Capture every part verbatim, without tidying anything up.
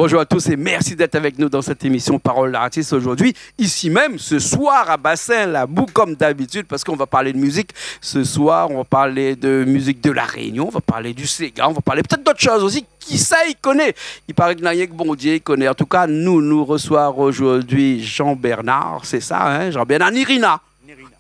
Bonjour à tous et merci d'être avec nous dans cette émission Parole d'artiste aujourd'hui, ici même, ce soir à Bassin Labou, comme d'habitude, parce qu'on va parler de musique. Ce soir, on va parler de musique de La Réunion, on va parler du séga, on va parler peut-être d'autres choses aussi. Kisa i koné ? I paré ke na rienk Bondié i koné. En tout cas, nou, nou resoi zordi Jean-Bernard, sé sa, hein, Jean-Bernard Nérina.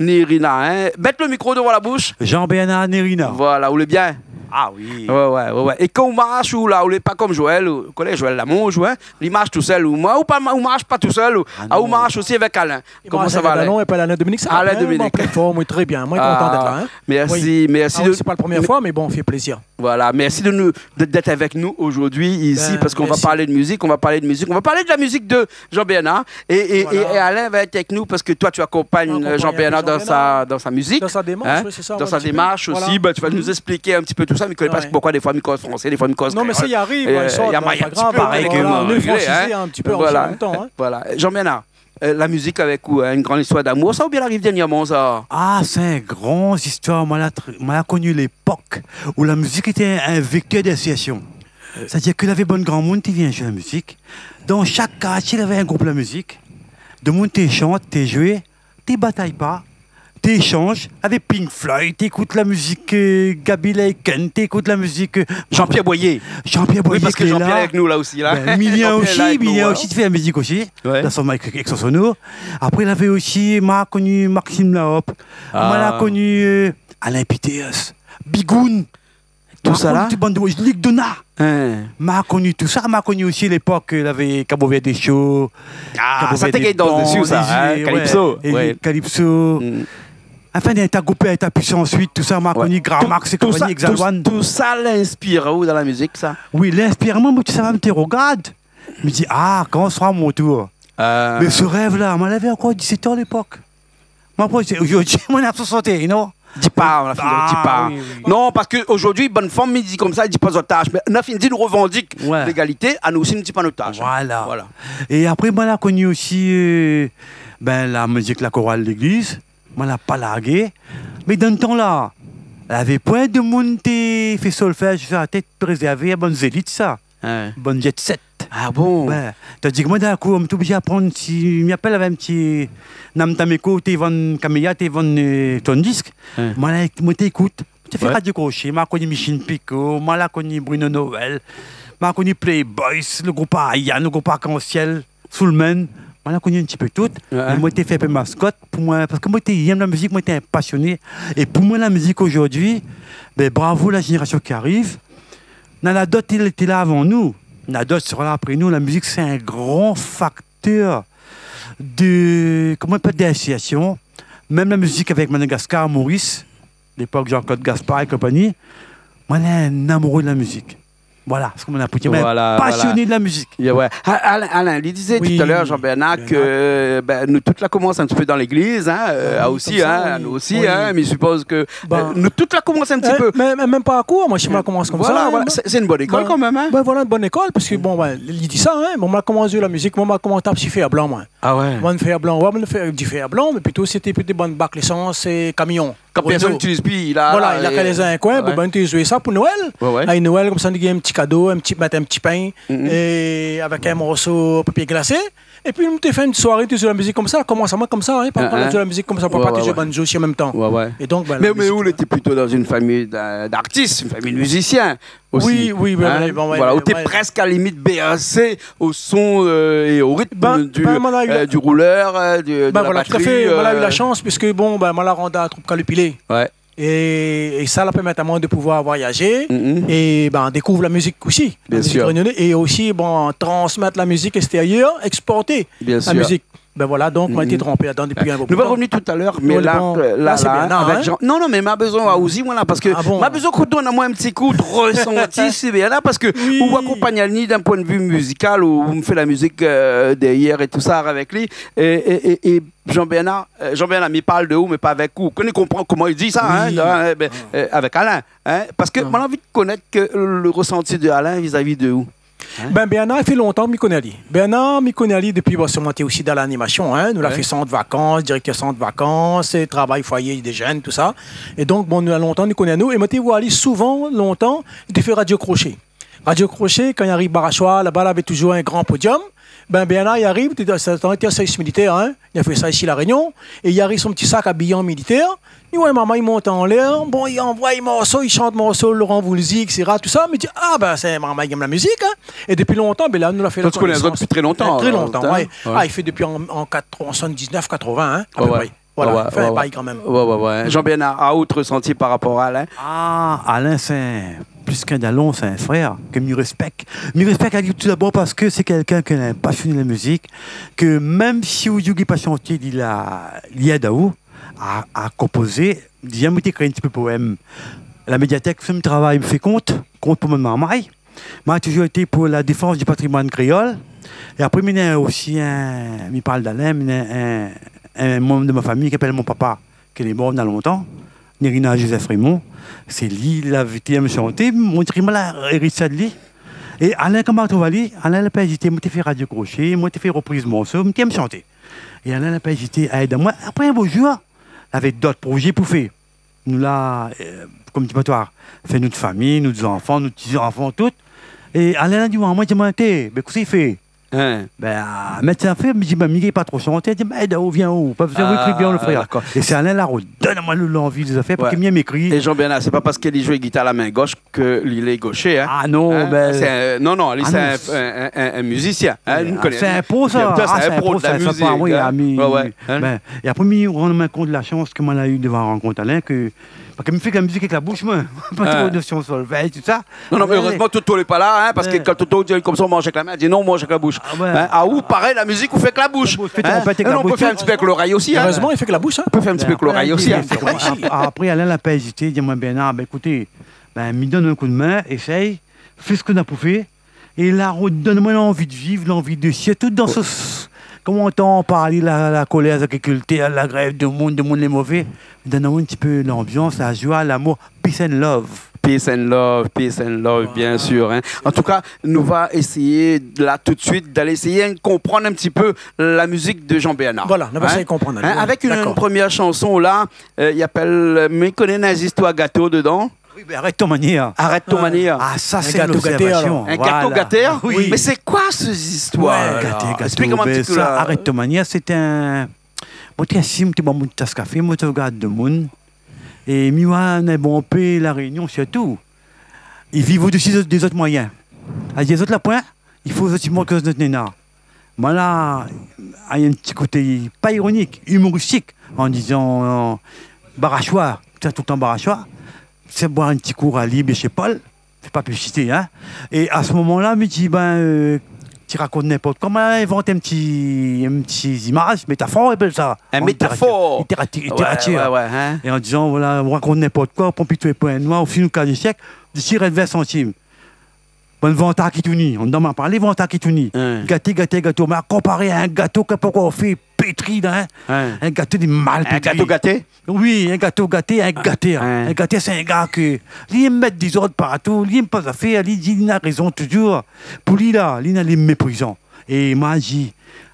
Nérina, hein. Mèt le mikro dovan la boush. Jean-Bernard Nérina. Voilà, ou lé bien ? Ah oui. Ouais, ouais, ouais, ouais. É kan ou marsh, ou la, ou lé pa konm Joël, ou koné Joël Lamonge, ou, hein, li marsh tousèl, ou, moin, ou pa, ou marsh pa tousèl, ou, ah, ou marsh osi avèk Alain. Koman sa va, Alain ? Non, é pa Alain Dominique, sa va bien, an plin form, oui, très bien. Moin lé kontan d'èt la, hein. Merci, merci. Ah oui, sé pa la premièr foi, mé bon, i fé plézir. Voilà, merci de nous, de, d'être avec nous aujourd'hui ici, parce qu'on va parler de musique, on va parler de musique, on va parler de la musique de Jean-Bernard, et, et, et, et Alain va être avec nous parce que toi, tu accompagnes, euh, Jean-Bernard dans sa, dans sa musique, dans sa démarche, hein, oui, c'est ça, dans sa démarche aussi. Voilà. Bah, tu vas nous expliquer un petit peu tout ça, mé mi koné pa poukoi défoi mi koz fransé, défoi mi koz kréol. Non, mé sa i ariv, euh, ouais, i sort, i na pa grav, parèy ke nou, nou lé fransizé in ti pé an mèm tan, hein. Voilà. Jean-Bernard, euh, la mizik avèk ou, hein, in gran zistoir d'amour, sa, oubien la ariv dèrnièrman, sa ? Ah, sé in gran zistoir. Moin la tr-, moin la koni lépok ousa la mizik lété in, in vèktèr d'insiasion. Sétadir ke lavé bann gramoun té vien zoué la mizik. Dan shak kartié, lavé in group la mizik. Demoun té shant, té zoué, té batay pa, té ésanz, avèk Pink Floyd, té ékout la mizik, euh, Gaby Liken, té ékout la mizik, euh, Jean-Pierre Boyer. Jean-Pierre Boyer, oui, parske Jean-Pierre lé avèk nou la osi, la. Bin, Milien osi, Milien osi té fé la mizik osi. Ouais. Dan son, avèk, avèk son sono. Apré, lavé osi, moin la koni Maxime Laop. Ah. Moin la koni, euh, Alain Peters, Bigoun. Tousa la ? Moin la koni tout bann de, Luc Donat. Hein. Moin la koni tousa, moin la koni osi lépok, euh, lavé Cabo Verde Show. Ah, Cabo Verde té gingn dans dési, sa, hein, ouais. Calypso, ouais. Calypso. Mm. Anfin, néna Groupe, néna Puissance huit, tousa, moin la koni Grand Max é konpagni, Exalwan. Tousa la inspir aou dan la mizik, sa ? Oui, la inspir amoin, moin, tousa, moin té rogard. Mi di, ah, kan sra mon tour ? Euh. Mé se rèv la, moin lavé ankor disèt an lépok. Moin, pou, sé, zordi, moin néna soisant-é-inn, non ? Di pa, la fine, di pa. Ah, oui, oui. Non, parske zordi, bann fanm, i di konmsa, i di pa zot az. Mé la fine di, nou revandik légalité, anou osi, nou di pa nout az. Voilà. Voilà. É apré, moin la koni osi, euh, bin, la mizik, la koral légliz, moin la pa largé. Mé dan tan la, lavé poin demoun té fé solfèz, sa té rézèrvé a bann zélit, sa. Ouais. Bann jet set. Ah bon ? Bin, tandis ke moin, d'in kou, mi té oblizé aprann, si mi rapèl, lavé in ti Nam Tameko, té vann kamélia, té vann, euh, tourn-disque. Ouais. Moin la, moin té ékout. Moin té fé radio crochet, moin la koni Michine Picot, moin la koni Bruno Noël, moin la koni Playboys, le group Aya, le group Arc-en-Ciel, Soulmen, moin la koni in ti pé tout. Ouais. É moin té fé in pé maskot pou moin, parske moin té èm la mizik, moin té in pasioné. É pou moin, la mizik zordi, bin, bravo la zénérasion ki ariv. Néna dot té, té la avan nou. Néna dot sra la apré nou. La mizik, sé in gran faktèr de, koman i apèl, d'insiasion. Mèm la mizik avèk Madagascar, Maurice, lépok Jean-Claude Gaspard é konpagni, moin lé in amouré de la mizik. Voilà, sé koman nou la pou dir, mé pasioné de la mizik. Voilà, voilà. Yeah, ouais. Ah, Alain, Alain, li dizé talèr, Jean-Bernard, ke, bin, nou tout la komans in ti pé dan légliz, hein, euh, nou osi, hein, nou osi, hein, mé mi sipoz ke, euh, nou tout la komans in ti pé. Bin, mé, mé mèm parkour, moin, si moin la komans konmsa, hein. Voilà, voilà. Sé, sé in bone ékol kan mèm, hein. Bin, voilà, in bone ékol, parske, bon, bin, li di sa, hein, bon, moin la komans zoué la mizik, moin, moin la komans tap si fèr blan, moin. Ah ouais. Moin, fèr blan, ouais, moin, fèr, di fèr blan, mé plito, sété plito bann bak lésans é kamion. Kan pèrsone i itiliz pi, la, voilà, la, la, lé dan in koin, ouais, bon, bin, té zoué sa pou Noël. Ouais, ouais. Lé Noël, konmsa, nou gingn in ti kado, in ti, mèt in ti pin, é avèk in morso papié glasé. Épi, nou té fé in soiré, té zoué la mizik konmsa, komans amoin konmsa, hein, parkour nou zoué la mizik konmsa, papa té zoué banjo osi an mèm tan. Ouais, ouais. É donk, bin, la mizik, ouais. Mé, mé ou lété plito dan in famiy d'ar-, d'artis, in famiy mizisien. Osi. Oui, oui, oui, hein, oui, bon, ouais, voilà, ouais, ou té prèsk a la limit bèrsé o son, euh, é o ritm du, euh, du roulèr, euh, du, de la batri, euh. Bin, bin, voilà, tout à fait. Moin la u la shans, puiske, bon, bin, moin la rant dan la troup Kalupilé. Ouais. É, é sa la pèrmèt amoin de pouvoir voiyajé é, bin, dékouv la mizik osi, la mizik rényoné, é osi, bon, transmèt la mizik éstérièr, éksporté la mizik. Bien sûr. Bin voilà, donk, moin lété tranpé ladan dopi in bon bout d'tan. Nou va revnir talèr, mé la, bon, euh, la, la, sé bien, avèk Jean. Non, non, mé ma bezoin oir osi, moin, la, parske ma bezoin ke ou donn amoin in ti kou de resanti, sé bien la, parske ou akonpagn ali d'in poin de vi mizikal, ou, ou fé la mizik, euh, dèrièr é tousa avèk li. É, é, é, é Jean-Bernard, euh, Jean-Bernard, mi parl de ou, mé pa avèk ou. Ke nou konpran koman i di sa, hein, bin, euh, avèk Alain, hein, parske moin la anvi de konèt ke le resanti de Alain vizavi de ou. Hein ? Bin, Bernard, i fé lontan mi koné ali. Bernard, mi koné ali dopi, bon, sé moin té osi dan lanimasion, hein. Nou la fé sant vakans, dirèktèr sant vakans, é travay foiyé dé jenn, tousa. É donk, bon, nou la lontan nou koné anou. É moin té voi ali souvan, lontan, li té fé radio crochet. Radio Crochet, kan li ariv Barachois, laba, lavé toujour in gran podiom. Bin, Bernard, li ariv, té, sa, sa, té sèrvis militèr, in. Li la fé sa isi La Rényon. É li ariv son ti sak abiyé an militèr. Li voi marmay i mont anlèr. Bon, li anvoy morso, li shant morso Laurent Voulzy, et cetera, tousa. Mi di, ah, bin, sé marmay i èm la mizik, in. É dopi lontan, bin, la, nou la fé la konésan. Donk, ou koné azot dopi tré lontan, alor, in ? Tré lontan, oué. Ah, li fé dopi an, an kat-, an soixante-dix-neuf, quatre-vingts, in, apépré. Voilà, fé in bay kan mèm. Oué, oué, oué. Jean-Bernard, aou, out résanti par rapor a Alain ? Ah, Alain, sé in, plis k'in dalon, sé in frèr ke mi rèspèk. Mi rèspèk ali tou dabor parske sé kèlkin ki lé in pasioné de la mizik, ke mèm si ou di ou lé pa shanté, li la, li èd aou a, a konpozé. Déza, moin té ékri in ti pé poèm. La médiatèk, mi travay, mi fé kont, kont pou mon marmay. Moin la toujour été pou la défans di patrimoine kréol. É apré, mi néna osi in, mi parl d'Alain, mi néna in, in manm de mon fami ki apèl mon papa, ki lé mor na lontan, Nérina Joseph Raymond. Sé li, li la invit amoin shanté, moin la di, moin la érit sa de li. É Alain, koman ou trouv ali ? Alain la pa ézité, moin té fé Radio Crochet, moin té fé ropriz morso, moin té èm shanté. É Alain la pa ézité a èd amoin. Apré, in bo jour, lavé dot projé pou fé. Nou la, euh, kom di pa toi, fé nout fami, nout zanfan, nout ti zanfan, tout. É Alain la di amoin, di amoin, té, bin, kosa i fé ? In. Bin, ah, mèt sa fé, mi di, bin, mi gingn pa tro shanté, di, bin, èd aou, vien ou, pa bezoin, ou ékri bien, lo frèr. Ah, dakor. É sé Alain la rodone amoin lo, lanvi de zafèr, parske mi èm ékri. É Jean-Bernard, sé pa parske li zoué gitar la min gosh ke li lé goshé, in. Ah non, bin, sé in, non, non, li sé in, in, in, in mizisien, in, nou koné. Sé in pro, sa. Sé in pro de la mizik, in. Oué, oué. Bin, é apré, mi rann amoin kont la shans ke moin la u de rankont Alain, ke, parske mi fé ke la mizik avèk la boush, moin. Pa tro de nosion solfèdj, tousa. Non, non, mé érèzman, Toto lé pa la, in, parske kan Toto i di konmsa, ou manz avèk la min, li di non, ou manz avèk la boush. Ah oué. In, aou, parèy, la mizik, ou fé avèk la boush. Ou fé avèk la boush. Non, ou pé fé in ti pé avèk lorèy osi, in. Érèzman, li fé avèk la boush, in. Ou pé fé in ti pé avèk lorèy osi, in. Apré, apré, Alain la pa ézité, di amoin, Bernard, bin, ékout, bin, mi donn in kou de min, éséy, fé sak ou na pou fé. É la rodone amoin lanvi de viv, lanvi de, sirtou dan so, koman ou antann parl la, la kolèr zagrikiltèr, la grèv de moun, de moun lé mové. Donn amoin in ti pé lanbians, la joi, lamour, peace and love. Peace and love, peace and love, bien sir, in. An tou ka, nou va éséyé, la, tout de suit, d'alé éséyé konprann in ti pé la mizik de Jean-Bernard. Voilà, nou va éséyé konprann. In, avèk in, in promié shanson, la, euh, i apèl, euh, mi koné, néna zistoir gato dedan. Oui, bin, Arèt ton manièr. Arèt ton manièr. Ah, sa, sé in gato gaté, alor. In gato gaté, in ? Oui. Mé sé koi sé zistoir, la ? Oué, gaté, gato, bin, sa, Arèt ton manièr, sé in, moin té asiz, moin té boir mon tas kafé, moin té rogard demoun. É mi oi, néna bonpé La Rényon, sirtou, i viv odsi dé zot moiyin. Azot la poin, i fo zot i mont ke zot néna. Moin la, a in ti koté, pa ironik, imoristik, an dizan, euh, Barachois, sa toultan Barachois, sé boir in ti kou a Lib é shé Pol, fé pa piblisité, in. É a se moman-la, mi di, bin, euh, ti rakont ninport koi. Moin la invant in ti, in ti zimaz, métafor, i apèl sa. In métafor. An litératir. Litératir, litératir. Oué, oué, oué, in. É an dizan, voilà, ou rakont ninport koi, ou pran pito é poin noir, ou fini ou kaz éshèk, di si i rès vin santim. Bann vantar ki touni, andan ma parlé vantar ki touni. In. Gaté, gaté, gato. Ma konparé a in gato ke pankor fé, pétri la, in. In. In gato de mal pétri. In gato gaté ? Oui, in gato gaté, in gatèr. In. In gatèr, sé in gars ke li èm mèt dézord partou, li èm pa zafèr, li di li na rézon toujour. Pou li la, li na lé méprizan. É moin la di,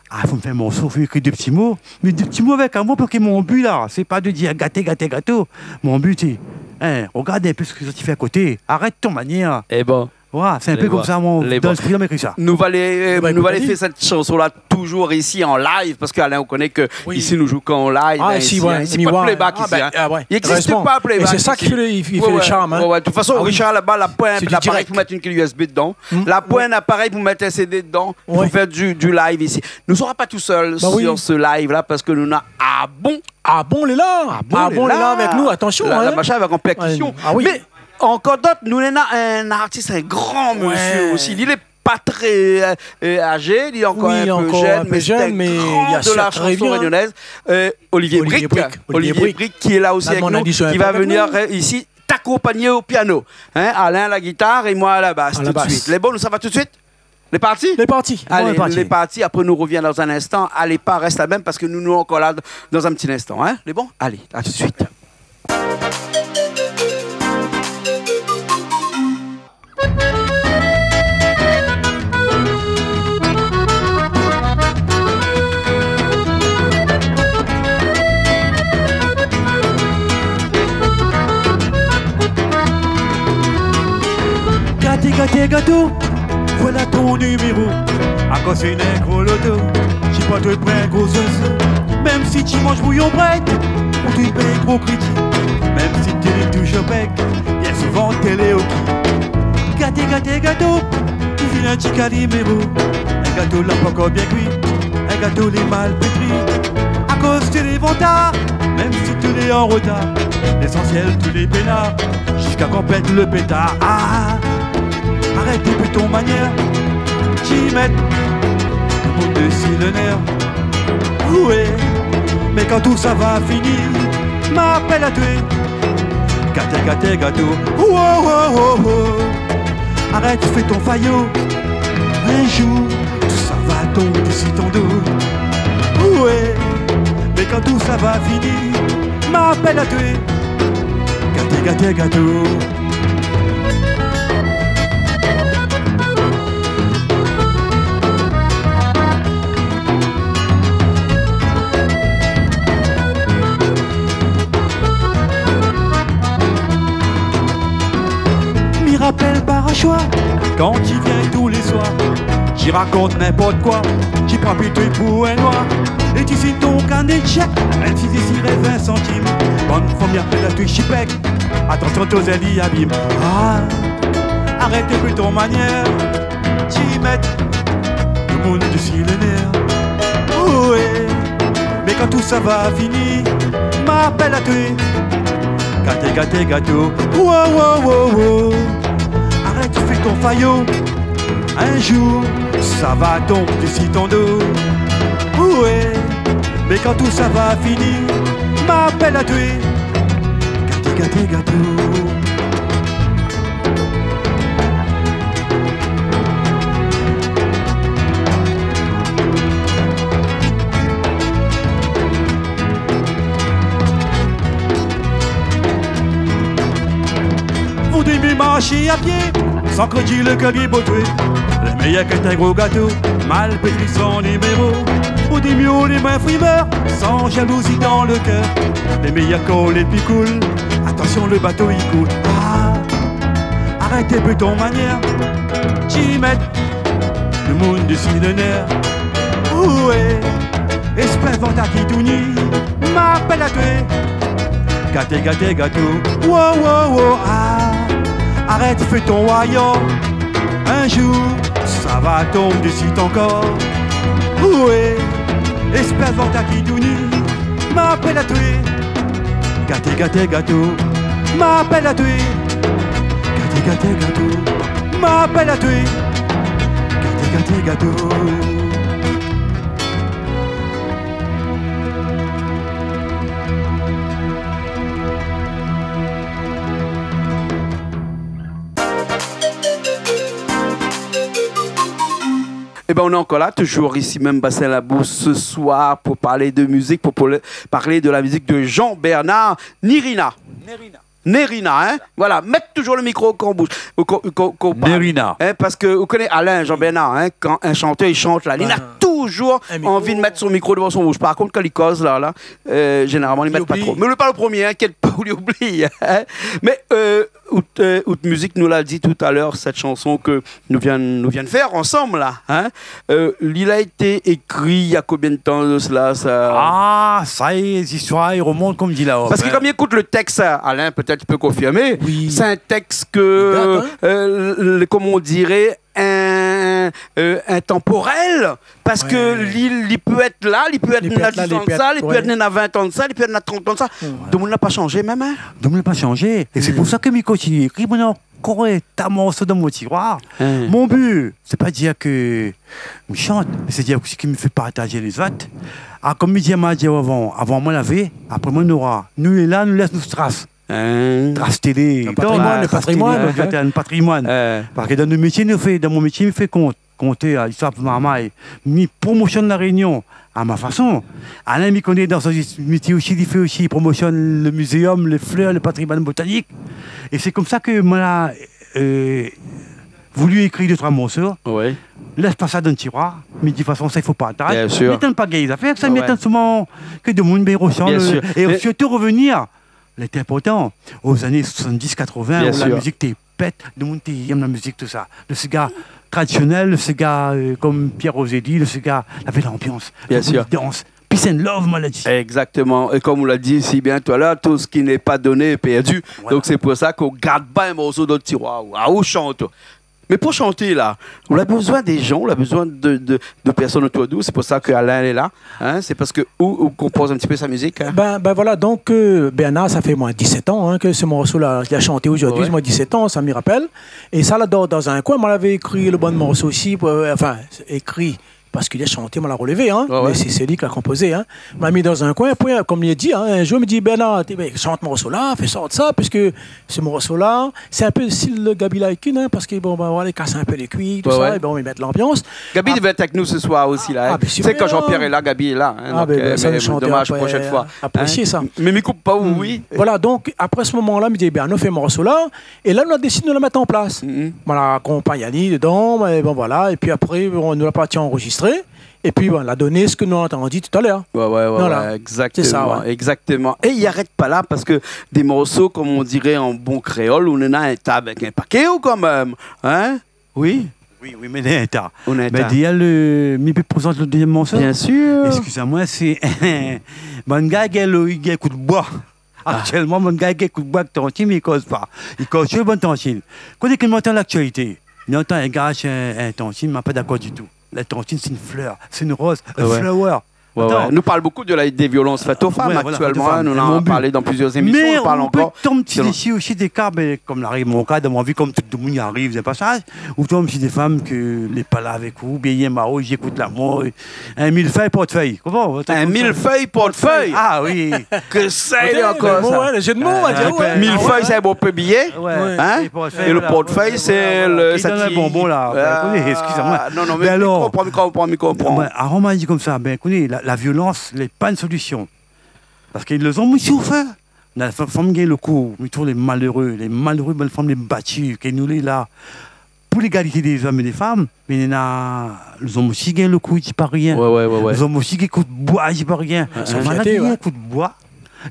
ah, fo mi fé in morso, fo mi ékri dé ti mo. Mé dé ti mo avèk amour, parske mon bi la, sé pa de dir gaté, gaté, gato. Mon bi, sé, in, rogard in pé sak zot i fé a koté. Arèt ton manièr. É bon. Voilà, sé in pé konmsa, moin, dan léspri, moin la ékri sa. Nou va alé, euh, nou va alé fé sèt shanson-la toujour isi an live, parske Alain, ou koné ke isi nou joué ke an live, in, isi, oué, in. Isi, pa de playback isi, in. Ah, bin, ah, oué. I égzis pa playback isi. Érèzman. É sé sa ki fé le, i fé le sharm, in. Oué, oué. De tout fason, Richard, laba, la poin, la parèy pou mèt in ké USB dedan. La poin, la parèy pou mèt in CD dedan. I fo fé du, du live isi. Nou sra pa tousèl sur se live-la, parske nou na Abon. Abon lé la. Abon lé la avèk nou, atansion, in. La, la machin avèk an pèrkision. Ah oui. Mé ankor dot, nou néna in artis, in gran mésyé osi. Li lé pa tré, euh, euh, azé, li lé ankor in pé jèn, mé sé in gran de la shanson rényonèz. Euh, Olivier Brique. Olivier Brique, ki lé la osi avèk nou, ki va vnir, euh, isi, t'akonpagné o piano. In, Alain a la gitar é moin a la bas, tout de suit. Lé bon, nou sava tout de suit ? Lé parti ? Lé parti. Alé, lé parti. Apré, nou rovien dan in instan. Alé pa, rès la mèm parske nou, nou ankor la dan in ti instan, in. Lé bon ? Alé, a tout de suit. Gard Gaté, gaté, gato, voilà ton numéro. Akoz sé in gro loto, si pa toi pran gro zozo. Mèm si ti manz bouyon brèd, ou ti pèy gro kridi. Mèm si té lé toujour bèk, bien souvan té lé oki. Gaté, gaté, gato, ou vien in ti kaliméro. In gato la pankor bien kui, in gato lé mal pétri. Akoz té lé vantar, mèm si té lé an rotar. Lésansièl, té lé pénar, ziska kan pèt lo pétar. Ah, arèt in pé ton manièr, ti mèt, lo moun dsi lo nèr. Oué, mé kan tout sa va fini, ma apèl atoué. Gaté, gaté, gato. Ouo, ouo, ouo, ouo. Arèt fé ton fayo. In zour, tout sa va tonm dsi ton do. Oué, mé kan tout sa va fini, ma apèl atoué. Gaté, gaté, gato. Mi rapèl Barachois, kan ti vien tou lé soir, ti rakont ninport koi, ti pran pito pou in noir, é ti sinn ton karné de shèk, mèm si ti rès vin santim. Bann fanm i apèl atoué shipèk, atansion, to zèl i abim. Ah, arèt in pé ton manièr, ti mèt, lo moun dsi lo nèr. Oué, mé kan tout sa va fini, ma apèl atoué. Gaté, gaté, gato. Ouo, ouo, ouo, ouo. Arèt fé ton fayo. In zour, sa va tonm dsi ton do. Oué, mé kan tout sa va fini, ma apèl atoué. Gaté, gaté, gato. Voudri mi marsh a pié, san krédi lo kèr li botoué. Lé méyèr k'in gro gato, mal pétri san niméro. Voudri mi ou lé min frimèr, san jalouzi dan lo kèr. Lé méyèr kan lé pi koul, atansion lo bato i koul. Ah, arèt in pé ton manièr, ti mèt, lo moun dsi lo nèr. Oué, éspès vantar ki touni, ma apèl atoué. Gaté, gaté, gato. Ouo, ouo, ouo, ah. Arèt fé ton wayo. In zour, sa va tonm dsi ton kor. Oué, éspès vantar ki touni, ma apèl atoué. Gaté, gaté, gato, ma apèl atoué. Gaté, gaté, gato, ma apèl atoué. Gaté, gaté, gato. Ében, nou lé ankor la, toujour isi mèm, Bassin Labou, se soir, pou parl de mizik, pou, pou le, parl de la mizik de Jean-Bernard Nérina. Nérina. Nérina, hein ? Voilà, mèt toujour lo mikro o kanboush, o ko-, o ko-, o ko-, parl. Nérina. Hein, parske ou koné Alain Jean-Bernard, hein, kan in shantèr i shant la, li na toujour anvi de mèt son mikro dovan son boush. Par kont, kan li koz la, la, euh, zénéralman, li mèt pa tro. Mé ou lé pa lo promié, inkièt pa, ou lé oublié, hein. Mé, euh, out, euh, out mizik, nou la di talèr, sèt shanson ke nou vien, nou vien fé ansanm la, hein. Euh, li la été ékri il y a combien de temps de cela, sa ? Ah, sa, lé zistoir i romont, konm di la, hein. Parske kan mi ékout lo tèks, Alain, pétèt ou pé konfirmé, oui, sé in tèks ke, i dat, hein, euh, le, le, koman diré, in, euh, intanporèl, parske li, li pé èt la, li pé èt na dizan de sa, li pé èt na vintan de sa, li pé èt na trant an de sa. Voilà. Domoun la pa shanjé mèm, hein ? Domoun la pa shanjé. É sé pou sa ke mi kontinié ékri, mon ankor in ta morso dan mon tiroir. Mon bi, sé pa dir ke mi shant, mé sé dir osi ke mi fé partaz lézot. Ah, konm mi di, ma di avan, avan moin lavé, apré moin nora. Nou lé la, nou lès nout tras. Tras télé. In patrimoine, in patrimoine. Parske dan nout métié, nou fé, dan mon métié, mi fé kont. Konté, ah, listoir pou marmay. Mi promosionn La Rényon a ma fason. Alain, mi koné dan son métié osi, li fé osi, li promosionn lo muzéum, lé flèr, lo patrimoine botanik. É sé konmsa ke moin la, euh, voulu ékri dé troi morso. Oui. Lès pa sa dan tiroir. Mi di, de tout fason, sa, i fo pa atann. Bien sûr. Mi atann pa gingn zafèr, sa, mi atann solman ke domoun i rosant. Bien sûr. É sirtou revenir, lété inportan, o zané soixante-dix, quatre-vingts, bien sûr, ousa la mizik té pèt, le moun té èm la mizik, tousa. Le séga tradisionèl, le séga, euh, konm Pierre Rosé di, le séga lavé lanbians, lavé dans. Peace and love, moin la di. Exactement. Et comme on l'a dit si bien tout à l'heure, tout ce qui n'est pas donné est perdu. Voilà. Donc c'est pour ça qu'on garde pas un morceau dans le tiroir. Ah, ou shant. Mais pour chanter, là, on a besoin des gens, on a besoin de, de, de personnes autour de nous. C'est pour ça que Alain est là. Hein, c'est parce que ou, ou konpoz in ti pé sa mizik, hein. Ben, ben voilà, donc, euh, Bernard, sa fé moin dix-sept an, hein, ke se morso-la, li la shanté zordi, moin dix-sept an, sa mi rapèl. É sa la dan, dan in koin, moin lavé ékri le bann morso osi, pou, euh, anfin, ékri, parske li la shanté, moin la relevé, hein, mé sé, sé li ki la konpozé, hein. Moin la mi dan in koin, apré, konm li la di, hein, in zour, mi di, Bernard, té, ben, shant morso-la, fé sort sa, puiske se morso-la, sé in pé stil Gaby Likin, hein, parske, bon, ben, voilà, li kas in pé lé kui, tousa, é bon, li mèt lanbians. Gaby devait être avec nous ce soir aussi, là, hein. Ah, ben, super. Tu sais, quand Jean-Pierre est là, Gaby est là, hein, donc, ben, euh, sa, mé, le chanteur, domaz, prochaine fois, hein. Mé mi koup pa ou, oui. Voilà, donk, apré se moman-la, mi di, ben, nou fé morso-la, é la, nou la désid nou la mèt an plas. Moin la akonpagn ali dedan, mé bon, voilà, épi apré, bon, nou la parti anrozistré. Épi, ben, la doné sak nou la antandi talèr. Ouais, ouais, ouais, exactement, exactement. Sé sa, ouais. É i arèt pa la, parske dé morso, konm i di an bon kréol, ou néna in ta avèk in paké, ou kan mèm, hein ? Oui. Oui, oui, mé néna in ta. Mé di, le, mi pé prézant le dézièm morso ? Bien sûr. Eskiz amoin, sé bann gars i gingn lo, i gingn kout boi. Aktièlman, bann gars i gingn kout boi èk tantine, mé i koz pa. I koz sur bann tantine. Kan i antann laktialité, i antann in gars, in, in tantine, moin pa dakor ditou. La tantine, sé in flèr, sé in roz, a flower. Ouais, ouais. Nou parl bonpé de la, dé violans fèt o fanm aktièlman, hein, nou la parl dan plizièr émision, nou parl ankor. Mé ou pé tonm dési osi dé ka, ben, konm la ariv mon ka, dan mon vi, konm tout demoun i ariv, sé pa sa, ou tonm dési dé fanm ke lé pa la avèk ou, oubien i èm pa ou, i ékout lamour, in milfèy portfèy. Koman ? In milfèy portfèy. Ah oui. Kosa i lé ankor, sa ? Mil fèy, sé in bonpé biyé. Hein ? É le portfèy, sé le, sa ki done bonbon la. Ah, non, non, mé mi konpran, mi konpran, mi konpran. Ben, avan, ma di konmsa, ben, koné, la, la violans lé pa in solision. Parske lé zom i soufèr. La fanm i gingn lo kou, mi trouv lé maléré, lé maléré, bann fanm lé bati, ke nou lé la pou légalité dé zom é dé fanm, mé néna, lé zom osi i gingn lo kou, i di pa rien. Ouais, ouais, ouais, ouais. Lé zom osi i gingn kout boi, i di pa rien. Sé in fièrté, ouais. Kout boi.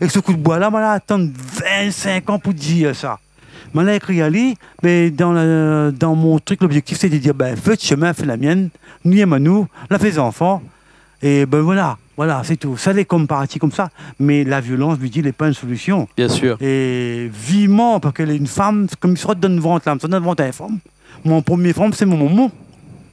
É se kout boi-la, moin la atann vin-sink an pou dir sa. Moin la ékri ali, mé dan la, dan mon trik, lobzèktif, sé de dir, ben, fé out shomin, fé la mienn, nou i èm anou, la fé zanfan, é ben voilà, voilà, sé tou. Sa lé konm parti konmsa, mé la violans, mi di, lé pa in solision. Bien sûr. É viman, parske lé in fanm, konm i sort dan in vant la, mi sort dan in vant in fanm. Mon promié fanm, sé mon momon,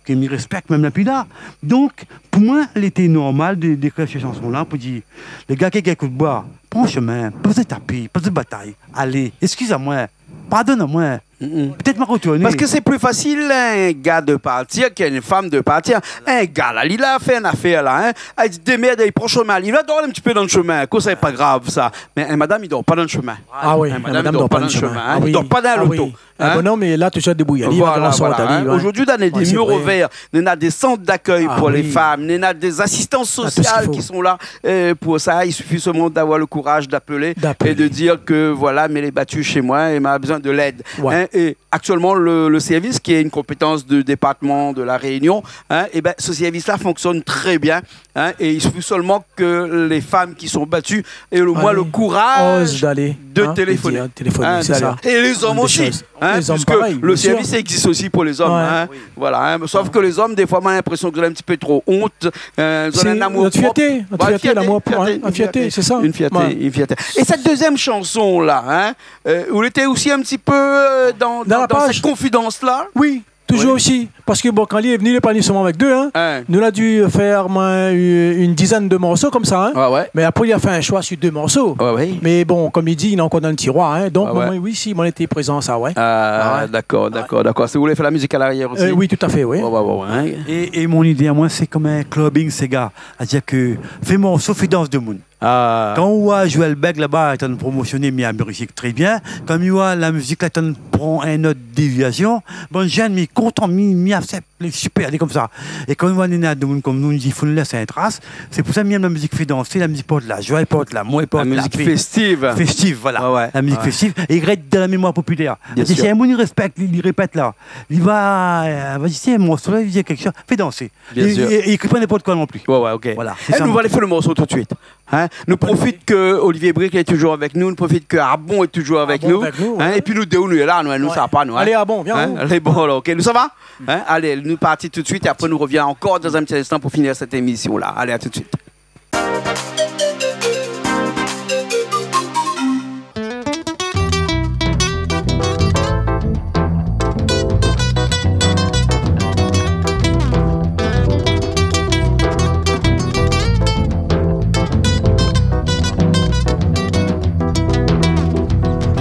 ke mi rèspèk, mèm la pi la. Donk, pou moin, lété normal de, d'ékrir se shanson-la pou dir, le gars ki gingn kout boi, pran shomin, pa bezoin tapé, pa bezoin batay. Alé, eskiz amoin, pardone amoin. Pétèt ma rotourné. Parske sé pli fasil in gars de partir k'in fanm de partir. In gars la, li la fé in afèr la, hein. Li di, démèrd, li pran shomin, li va dor in ti pé dan le shomin. Kosa, lé pa grav sa. Mé in madam i dor pa dan le shomin. Ah oui, in madam i dor pa dan le shomin, hein. I dor pa dan loto. Ah bon, non, mé la, tousa débrouy ali, voilà, voilà, hein. Zordi, dan lé mur vèr, néna dé sant d'akèy pou lé fanm, néna dé asistans sosial ki sont là, euh, pour ça. Il suffit seulement d'avoir le courage d'appeler et de dire que, voilà, mé lé bati shé moin é ma bezoin de lèd. Hein, é aktièlman, le, le service qui est une compétence du département de La Réunion, hein, eh ben, ce service-là fonctionne très bien. Hein, et il suffit seulement que les femmes qui sont battues aient au moins le courage de téléphoner. Hein, d'aller. Et les hommes aussi, hein, puisque le service existe aussi pour les hommes, hein. Voilà, hein. Sauf que les hommes, des fois, on a l'impression que vous avez un petit peu trop honte, euh, vous avez un amour propre. Sé nout fièrté, nout fièrté, lamour propre, hein, nout fièrté, sé sa. Une fierté, une fierté. Et cette deuxième chanson-là, hein, euh, ou lété aussi un petit peu, euh, dans, dans, dans cette confidence-là ? Oui. Toujour osi, parske bon, kan li lé vni, li lé pa vni solman avèk dé, hein. Nou la du fé, moin, u-, une dizaine de morceaux konmsa, hein. Ouais, ouais. Mé apré, li la fé in shoi sur dé morso. Ouais, ouais. Mé bon, konm li di, li lé ankor dan le tiroir, hein. Donk, moin, oui, si, moin lété prézan sa, ouais. Ah, dakor, dakor, dakor. Si ou voulé fé la mizik a l'arièr osi ? Euh, oui, tout à fait, oui. Ouais, ouais, ouais, ouais. É, é mon idé amoin, sé konm in clubbing séga. Sétadir ke fé morso, fé dans demoun. Ah. Kan ou voi Joël Bègue laba, lé antrin promosioné, mi amérizik tré bien. Kan mi voi la mizik la antrin pran in not déviasion, bann jenn, mi kontan, mi, mi aksèp. Lé super, lé konmsa. É kan nou néna demoun konm nou, nou di, fo nou lès in tras. Sé pou sa, mi èm la mizik i fé dansé, la mizik i port la joi, i port lamour, i port la pé. La mizik festive. Festive, voilà. Ouais, ouais. La mizik festive. É i rès dan la mémoir popilèr. Bien sir. Parske si in moun i rèspèk, li, li répèt la. Li va, euh, va dir, tiens, morso la, li di kékshoz, fé dansé. Bien sir. É, é, é i ékri pa ninport koi non pli. Ouais, ouais, ok. Voilà, sé sa. É nou va alé fé lo morso tout de suite. Hein ? Nou profit ke Olivier Brique lé toujour avèk nou, nou profit ke Arbon lé toujour avèk nou. Arbon avèk nou, hein, ouais. Épi nou dé, nou lé la, nou, nou sava pa, nou, hein. Alé, Arbon, vien. Hein ? Alé, bon, alor, ok. Nou sava ? Hein ? Alé, nou parti tout de suite é apré nou revien ankor dan in ti instan pou finir sèt émisyon-la. Alé, à tout de suite.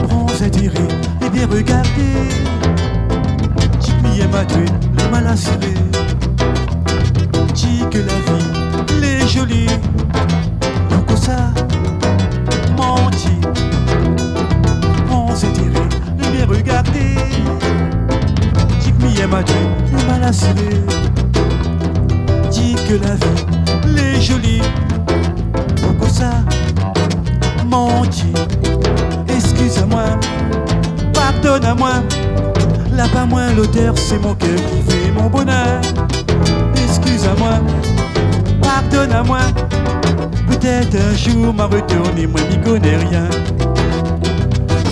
Pran zintéré é bien rogardé. Di ke mi yèm atou, lé mal asiré. Di ke la vi lé zoli. Poukosa manti ? Pran zintéré, bien rogardé. Di ke mi yèm atou, lé mal asiré. Di ke la vi lé zoli. Poukosa manti ? Eskiz amoin, pardone amoin. La pa moin lotèr, sé mon kèr ki fé mon bonèr. Eskiz amoin, pardone amoin. Pétèt in zour ma retourné, moin mi koné rien.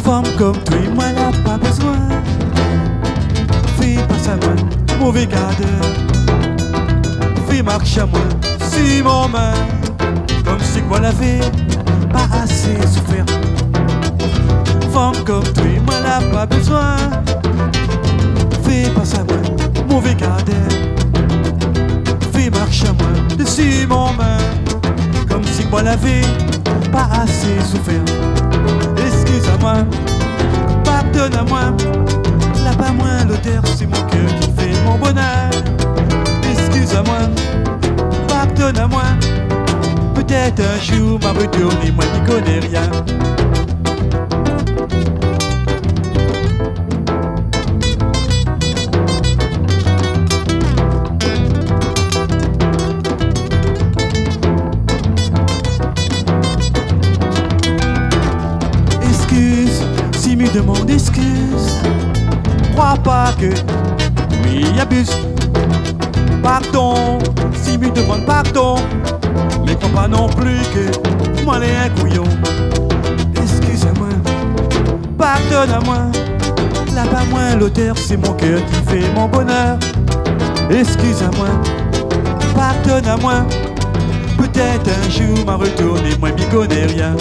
Fanm konm toi, moin la pa bezoin. Fé pa sa moin, mové kardèr. Fé marsh amoin si mon min. Konmsi ke moin lavé pa asé soufèr. Fanm konm toi, moin la pa bezoin. Fé pa sa moin, mové kardèr. Fé marsh amoin dsi mon min. Konmsi ke moin lavé pa asé soufèr. Eskiz amoin, pardone amoin. La pa moin lotèr, sé mon kèr ki fé mon bonèr. Eskiz amoin, pardone amoin. Pétèt in zour ma retourné, moin mi koné rien. Eskiz si mi demann eskiz. Kroi pa ke mi abiz. Pardon si mi demann pardon. Mé kroi pa non pli ke moin lé in kouyon. Eskiz amoin, pardone amoin. La pa moin lotèr, sé mon kèr ki fé mon bonèr. Eskiz amoin, pardone amoin. Pétèt in zour ma retourné, moin mi koné rien.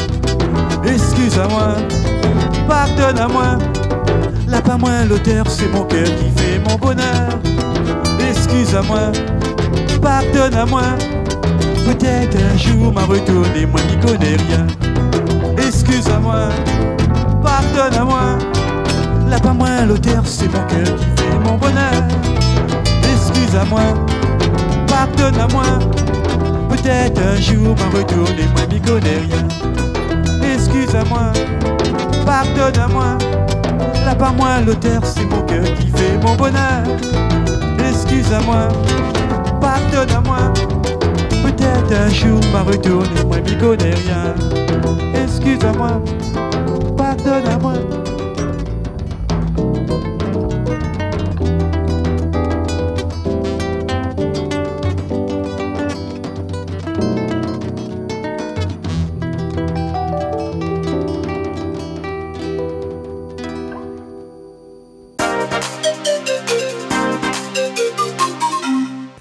Eskiz amoin, pardone amoin. La pa moin lotèr, sé mon kèr ki fé mon bonèr. Eskiz amoin, pardone amoin. Pétèt in zour ma retourné, moin mi koné rien. Eskiz amoin, pardone amoin. La pa moin lotèr, sé mon kèr ki fé mon bonèr. Eskiz amoin, pardone amoin. Pétèt in zour ma retourné, moin mi koné rien. Eskiz amoin, pardone amoin. La pa moin lotèr, sé mon kèr ki fé mon bonèr. Eskiz amoin, pardone amoin. Pétèt in zour ma retourné, moin mi koné rien. Eskiz amoin, pardone amoin.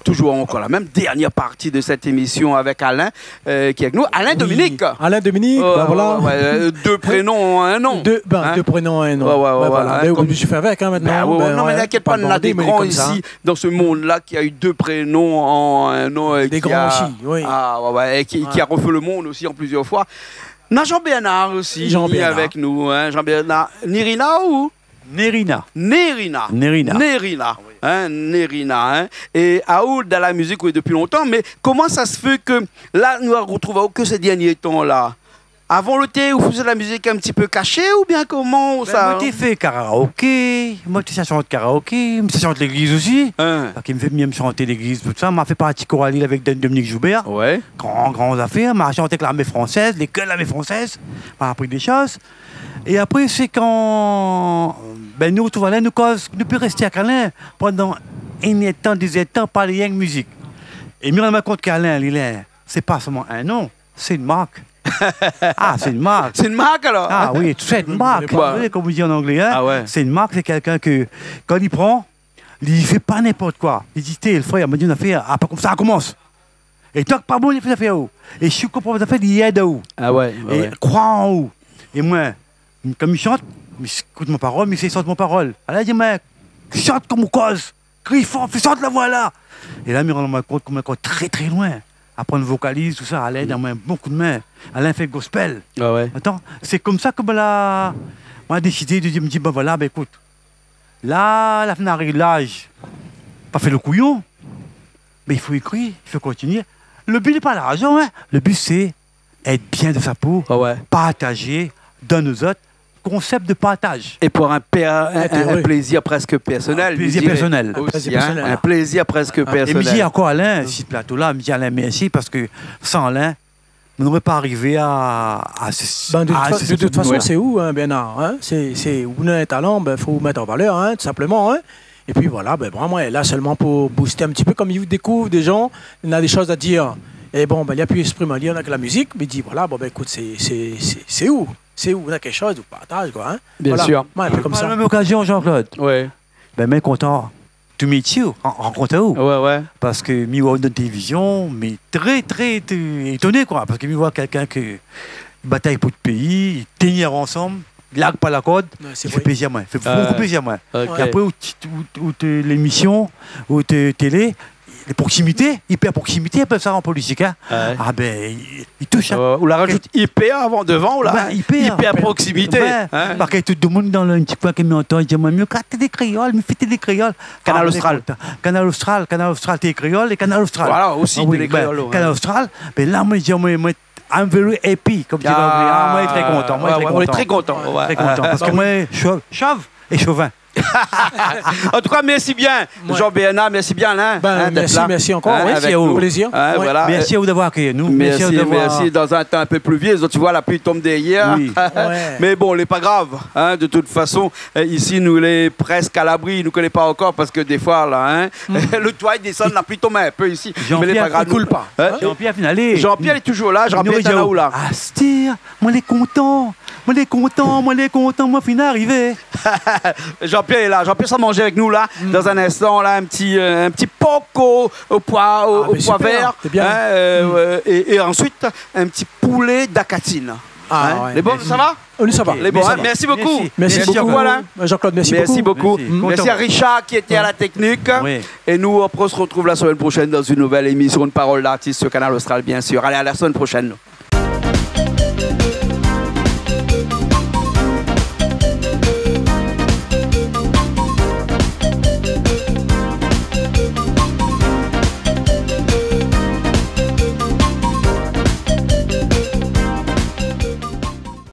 Toujours encore la même dernière partie de cette émission avec Alain, euh, qui est avec nous. Alain Dominique. Oui, Alain Dominique, ben voilà. Ouais, ouais, euh, deux prénoms, un nom. Deux, ben, deux prénoms, un nom. Ouais, ouais, ouais, voilà, hein, mé ou lé oblizé fé avèk, hein, mintnan. Ben ouais, ouais, non, mé t'inquiète pas, on a des grands ici, dans ce monde-là, qui a eu deux prénoms en un nom, euh, des grands aussi, oui. Ah, ouais, ouais, et qui, qui a refait le monde aussi en plusieurs fois. On a Jean-Bernard aussi, Jean-Bernard. Avèk nou, hein, Jean-Bernard. Nirina ou ? Nérina. Nérina. Nérina. Nérina. Ah oui. Hein, Nérina, hein. É aou dan la mizik, oui, dopi lontan, mé koman sa se fé ke la, nou artrouv aou ke sé dernié tan-la ? Avan lo té, ou té fé la mizik in ti pé kashé oubien koman sa ? Bin, moin té fé karaoké, moin té sa shant karaoké, mi té sa shant légliz osi. Hein. Parské mi fé, mi èm shanté légliz, tout sa. Ma fé parti koral avèk Dom-, Dominique Joubert. Ouais. Gran, gran zafèr. Ma shant avèk larmé fransèz, lé kèr larmé fransèz. Ma apri dé shoz. É apré, sé kan, bin, nou, tout, voilà, nou koz, nou pé rèsté èk Alain pandan in èr d'tan, dé zèr d'tan, parl rienk mizik. É mi rann amoin kont k'Alain, li lé, sé pa solman in non, sé in mark. Ah, sé in mark. Sé in mark, alor ? Ah oui, sé in mark. Konm i di an anglé, hein. Ah ouais. Sé in mark, sé kèlkin ke, kan li pran, li fé pa ninport koi. Li di, té, lo frèr, ma di, nou fé, ah, pa konmsa, komans. É tank pa bon, li fé zafèr ou. É si ou konpran pa zafèr, li èd aou. Ah ouais, ouais, ouais. É kroi an ou. É moin, kan mi shant, mi ékout mon parol, mi sé sort mon parol. Alé, di amoin, shant konm ou koz. Kri for, fé sort la voi la. É la, mi rann amoin kont ke moin lé ankor trè, trè loin. Aprann vokaliz, tout sa, Alain la donn amoin in bon kou d'min. Alain fé gospel. Ah ouais. Atann, sé konmsa ke, bin, la, moin la désidé de di, mi di, bin voilà, bin ékout, la, la fine ariv laz, pa fé lo kouyon, mé i fo ékri, i fo kontinié. Lo bi lé pa larzan, hein. Lo bi, sé èt bien dan sa po, ah ouais, partazé, donn azot, konsèp de partaz. Et pour un per-, un, un, un plaisir presque personnel, mi diré. Un plaisir personnel. Aussi, hein, un plaisir presque personnel. É mi di ankor Alain, si plato la, mi di Alain mèrsi parske san Alain, nou noré pa arivé a, a se, a se, de tout fason, sé ou, hein, Bernard, hein, sé, sé, ou néna in talan, bin, fo ou mèt an valèr, hein, tout sinpleman, hein. Épi voilà, bin, vréman, lé la solman pou boosté in ti pé, konm i dékouv dé jan, néna dé shoz a dir. É bon, bin, li la pu ésprim ali avèk la mizik, mé li di, voilà, bon, bin, ékout, sé, sé, sé, sé ou. Sé ou néna kékshoz, ou partaz, koi, hein. Bien sûr. Voilà. Ouais, in pé konmsa. Par la mèm okazion, Jean-Claude. Ouais. Bin, mi lé kontan, tout métié, ran-, rankont aou. Ouais, ouais. Parske mi voi dan télévizion, mé trè, trè, trè étoné, koi. Parske mi voi kèlkin ke batay pou lo péi, i tien ansanm, larg pa la kord, i fé plézir amoin. I fé bonpé plézir amoin. Ouais, sé vré. Ah ouais. OK. É apré, out, out, out, lémision, out télé, lé proksimité, ipèr proksimité, i apèl sa an politik, hein. Ah ouais. Ah bin, i, i toush, hein. Euh, ou la rajout ipèr avan, dovan, ou la, hein. Bin, ipèr. Ipèr proksimité, hein. Bin, parske tout domoun dan in ti koin ke mi antann, i di amoin, mi gard télé kréol, mi fé télé kréol. Kanal Austral. Ah, mi lé kontan. Kanal Austral, Kanal Austral, télé kréol é Kanal Austral. Voilà, osi, télé kréol, ouais. Ah oui, bin, Kanal Austral, bin la, moin, mi di amoin, moin, I'm very happy, konm i di an anglé. Ah, moin lé trè kontan, moin lé trè kontan. Ah ouais, ouais, on est très content, ouais. Trè kontan. Parske moin lé shov, shov é shovin. En tout cas, merci bien, Jean-Bernard, merci bien, hein, d'être là, hein, avec nous. Bin, mèrsi, mèrsi ankor. Mèrsi aou. Plézir. Hein, voilà. Mèrsi aou d'avoir akèyi anou. Mèrsi, mèrsi. Dans un temps un peu pluvieux, tu vois, la pluie tombe derrière. Oui. Ouais. Mais bon, lé pa grav, hein, de toute façon. Euh, isi, nou lé prèsk a labri, nou koné pa ankor, parske défoi, la, hein, lo toi i désann, la pli i tonm in pé isi. Mé lé pa grav. Jean-Pierre, i koul pa. Hein ? Jean-Pierre, fine alé. Jean-Pierre lé touzour la, Jean-Pierre, té la ou la ? Astèr, moin lé kontan, moin lé kontan, moin lé kontan, moin fine arivé. Jean-Pierre lé la. Jean-Pierre sra manzé avèk nou la, dan in instan, la, in ti, euh, in ti pork o, o poi, o, o poi vèr, hein, euh, euh, é, é ansuit, in ti poulé dakatine. Ah ouais, mèrsi. Hein ? Lé bon, sa va ? Oh, sa va. Lé bon, hein ? Mèrsi bokou. Mèrsi bokou, Alain. Jean-Claude, mèrsi bokou. Mèrsi bokou. Mèrsi a Richard ki lété a la teknik. Oui. É nou, nou se retrouv la semèn proshèn dan in nouvèl émision, Une Parole d'Artiste sur Kanal Austral, bien sûr. Alé, a la semèn proshèn.